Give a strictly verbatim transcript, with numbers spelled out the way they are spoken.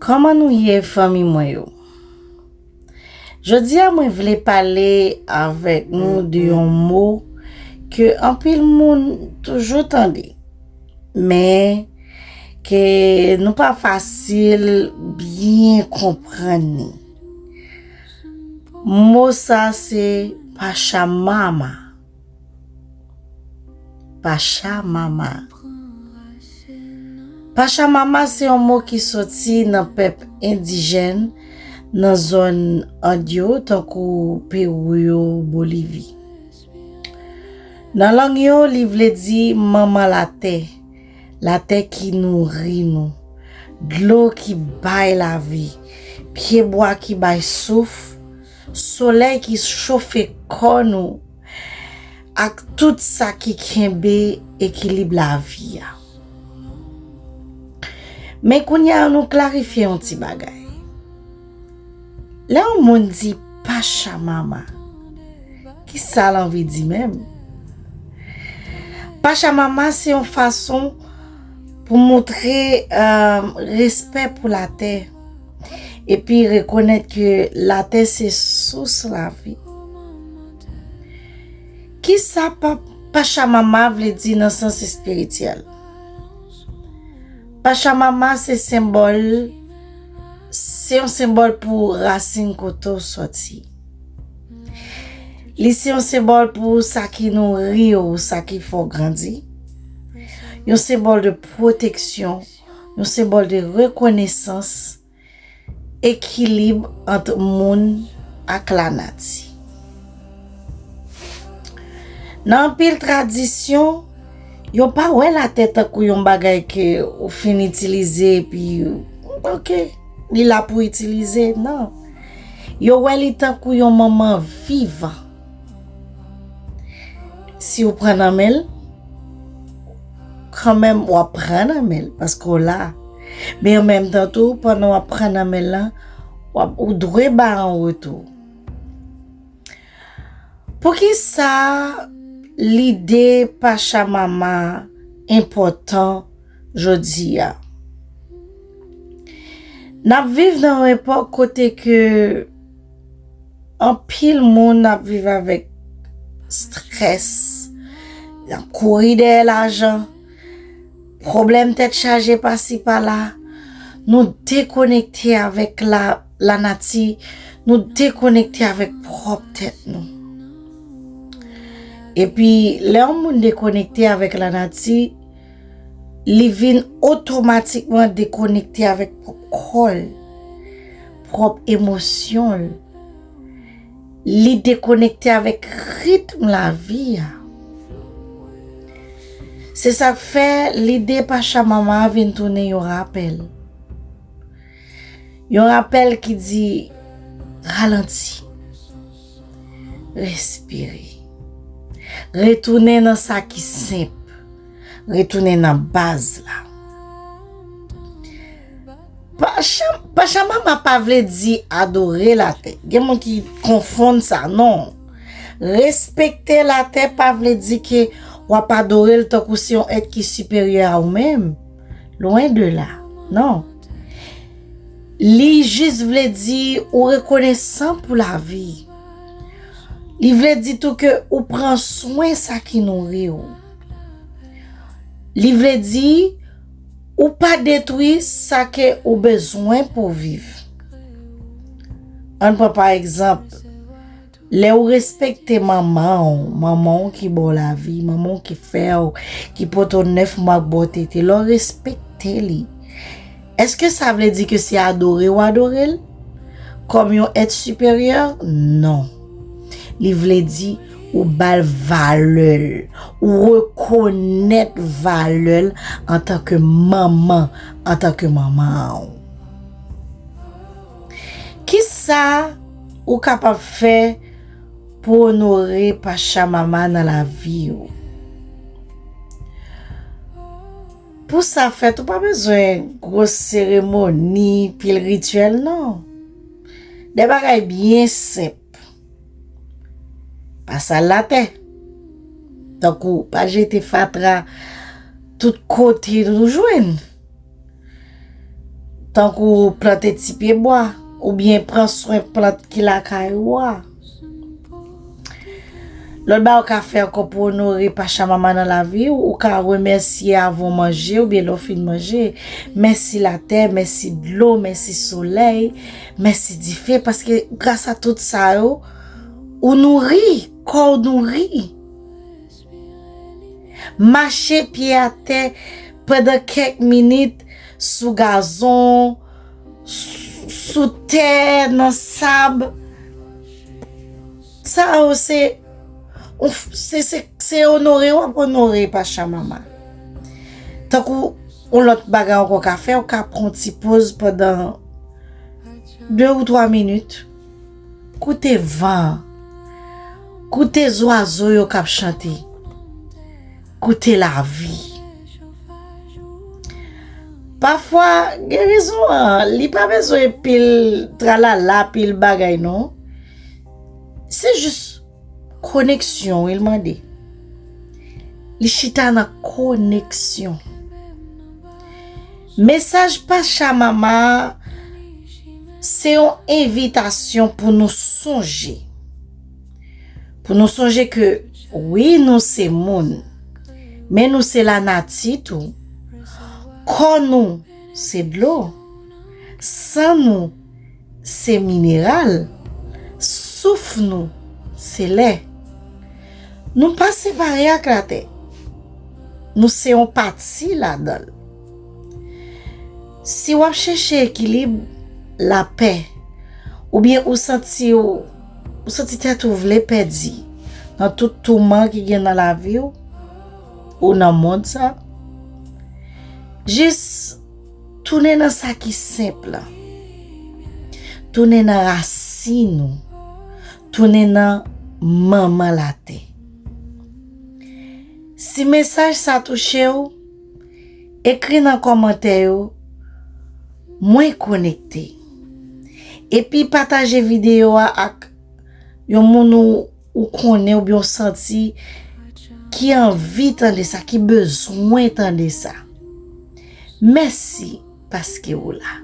Kòman nou ye, fanmi mwen yo? Jodi a, mwen vle pale avèk nou de yon mo ke anpil moun toujou tande, men ke nou pa fasil byen konprann li. Mo sa se Pachamama. Pachamama. Pachamama se yon mo ki soti nan pèp endijèn nan zòn And yo, tankou Pewou yo, Bolivi. Nan lang yo, li vle di manman latè, latè ki nouri nou, dlo ki bay lavi, pyebwa ki bay souf, solèy ki chofe kò nou, ak tout sa ki kenbe ekilib lavi a. Men kounye a, nou klarifye yon ti bagay. Lè yon moun di Pachamama, ki sa l anvi di menm? Pachamama se yon fason pou montre, euh, respè pou latè, epi rekonèt ke latè se sous lavi. Kisa pa, Pachamama vle di nan sans espirityèl? Pachamama se senbòl, se yon senbòl pou rasin kote w sòti. Li se yon senbòl pou sa ki nouri w, sa ki fè w grandi. Yon senbòl de pwoteksyon, yon senbòl de rekonesans, ekilib ant moun ak lanati. Nan anpil tradisyon, yo pa wè latè tankou yon bagay ke ou fin itilize epi, oke, li la pou itilize. Non. Yo wè li tankou yon manman vivan. Si w pran nan men l, kanmenm w ap pran nan men l, paske w la. Men an menm tan tou, pandan w ap pran nan men l lan, w ap, ou dwe ba an retou. Poukisa lide Pachamama enpòtan jodi a? N ap viv nan yon epòk kote ke anpil moun ap viv avèk strès, n ap kouri dèyè lajan, pwoblèm tèt chaje pasi pala. Nou dekonekte avèk la, lanati, nou dekonekte avèk pwòp tèt nou. Epi, lè yon moun dekonekte avèk lanati, li vin otomatikman dekonekte avèk pwòp kò l, pwòp emosyon l. Li dekonekte avèk ritm lavi a. Se sa k fè lide Pachamama vin tounen yon rapèl. Yon rapèl ki di, ralanti, respire, retounen nan sa ki senp, retounen nan baz la. Pachamama pa vle di adore latè. Gen moun ki konfonn sa, non. Respekte latè pa vle di ke w ap adore l tankou se yon èt ki siperyè a ou menm. Lwen de la. Non. Li jis vle di ou rekonesan pou lavi. Li vle di tou ke ou pran swen sa ki nouri w. Li vle di ou pa detwi sa ke ou bezwen pou w viv. Ann pran pa egzanp, lè ou respekte manman w, manman w ki ba w lavi, manman w ki fè w, ki pote w nèf mwa k ba w tete, lè w respekte li, èske sa vle di ke se adore w adore l kòm yon èt siperyè? Non. Li vle di ou ba l valè l, ou rekonèt valè l antanke manman, antanke manman an w. Kisa ou kapab fè pou onore Pachamama nan lavi w? Pou sa fèt, ou pa bezwen gwo seremoni, pil rityèl, non. De bagay byen senp. Pa sal latè. Tankou pa jete fatra tout kote nou jwenn. Tankou plante ti pye bwa, oubyen pran swen plant ki lakay ou a. Lòt bagay ou ka fè ankò pou onore Pachamama nan lavi w, ou ka remèsye avan w manje oubyen lè w fin manje. Mèsi latè, mèsi dlo, mèsi solèy, mèsi dife, paske gras a tout sa yo, ou nouri, kò w nouri. Mache pye atè pandan kèk minit sou gazon, sou, sou tè, nan sab. Sa yo se, se, se, se onore w ap onore Pachamama. Tankou yon lòt bagay ankò w ka fè, ou ka pran yon ti poz pandan de ou twa minit. Koute van an. Koute zwazo yo k ap chante. Koute lavi. Pafwa, gerizon an, li pa bezwen pil tralala, pil bagay, non. Se jis koneksyon, wi, l mande. Li chita nan koneksyon. Mesaj Pachamama a se yon envitasyon pou nou sonje. Pou nou sonje ke, wi, nou se moun, men nou se lanati tou. Kò nou se dlo. San nou se mineral. Souf nou se lè. Nou pa separe ak latè. Nou se yon pati ladan l. Si w ap chèche ekilib, lapè, oubyen ou santi w, ou santi tèt ou vle pèdi nan tout touman ki gen nan lavi w, ou nan mond sa, jis tounen nan sa ki senp la. Tounen nan rasin ou. Tounen nan manman latè. Si mesaj sa touche w, ekri nan kòmantè yo, "Mwen konekte." Epi pataje videyo a ak yon moun ou, ou konnen oubyen ou santi ki anvi tande sa, ki bezwen tande sa. Mèsi paske w la.